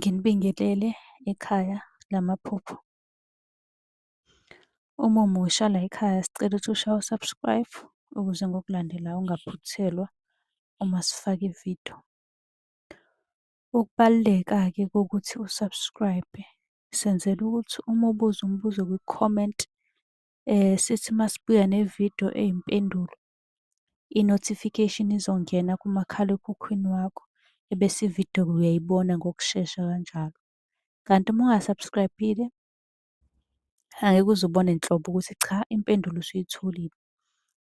Nginibingelele ekhaya lamaphupho. Uma umusha layikhaya sicela ukuthi ushaye u-subscribe ukuze ngokulandelayo ungaphuthelwa uma sifaka ividiyo. Ukubaluleka-ke kokuthi u-subscribe-e, senzela ukuthi uma ubuza umbuzo kwi-comment, sithi uma sibuya nevidiyo eyimpendulo, i-notification izongena kumakhalekhukhwini wakho, ebese ividiyo uyayibona ngokushesha kanjalo. Kanti uma unga-subscribe-ile, angeke uze ubone nhlobo ukuthi cha impendulo usuyitholile.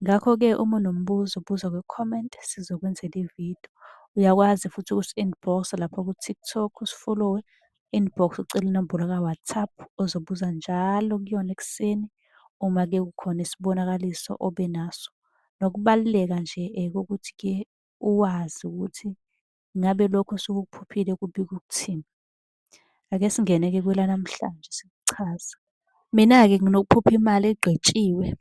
Ngakho-ke uma unombuzo buza kwi-comment sizokwenzela ividiyo. Uyakwazi futhi ukusi-inbox-a lapha ku-TikTok usifolowe, inbox ucele inombolo ka-WhatsApp ozobuza njalo kuyona ekuseni uma-ke kukhona isibonakaliso obe naso. Nokubaluleka nje kokuthi-ke uwazi ukuthi ngabe lokhu osuke ukuphuphile kubika ukuthini. Ake singene-ke kwelanamhlanje sikuchaze. Mina-ke nginokuphupha imali egqitshiwe,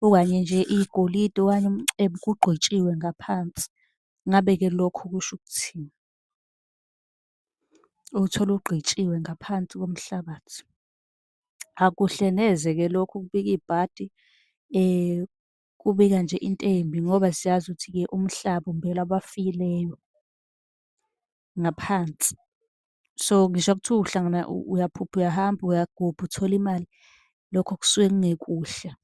okanye nje igolide okanye umcebo kugqitshiwe ngaphansi. Ngabe-ke lokho kusho ukuthini? Uwuthole ugqitshiwe ngaphansi komhlabathi. Akuhle neze-ke lokhu kubika ibhadi, kubika nje into embi ngoba siyazi ukuthi-ke umhlaba umbelwa abafileyo ngaphansi. So, ngisho kuthiwa uhlangana uyaphupha uyahamba uyagubha uthola imali, lokho kusuke kungekuhle,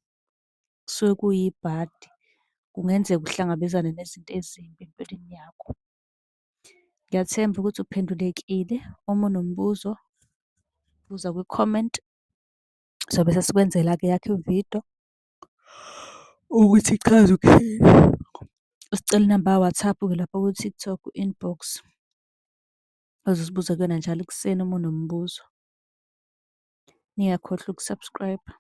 kusuke kuyibhadi. Kungenzeka uhlangabezane nezinto ezimbi empilweni yakho. Ngiyathemba ukuthi uphendulekile. Uma unombuzo, buza kwi-comment, sobe sesikwenzela-ke eyakho ividiyo ukuthi ichaze ukuthini. Usicele inamba ka-WhatsApp-ke lapha ku-TikTok u-inbox ozosibuza kuyona njalo ekuseni uma unombuzo. Ningakhohlwa uku-subscribe-a.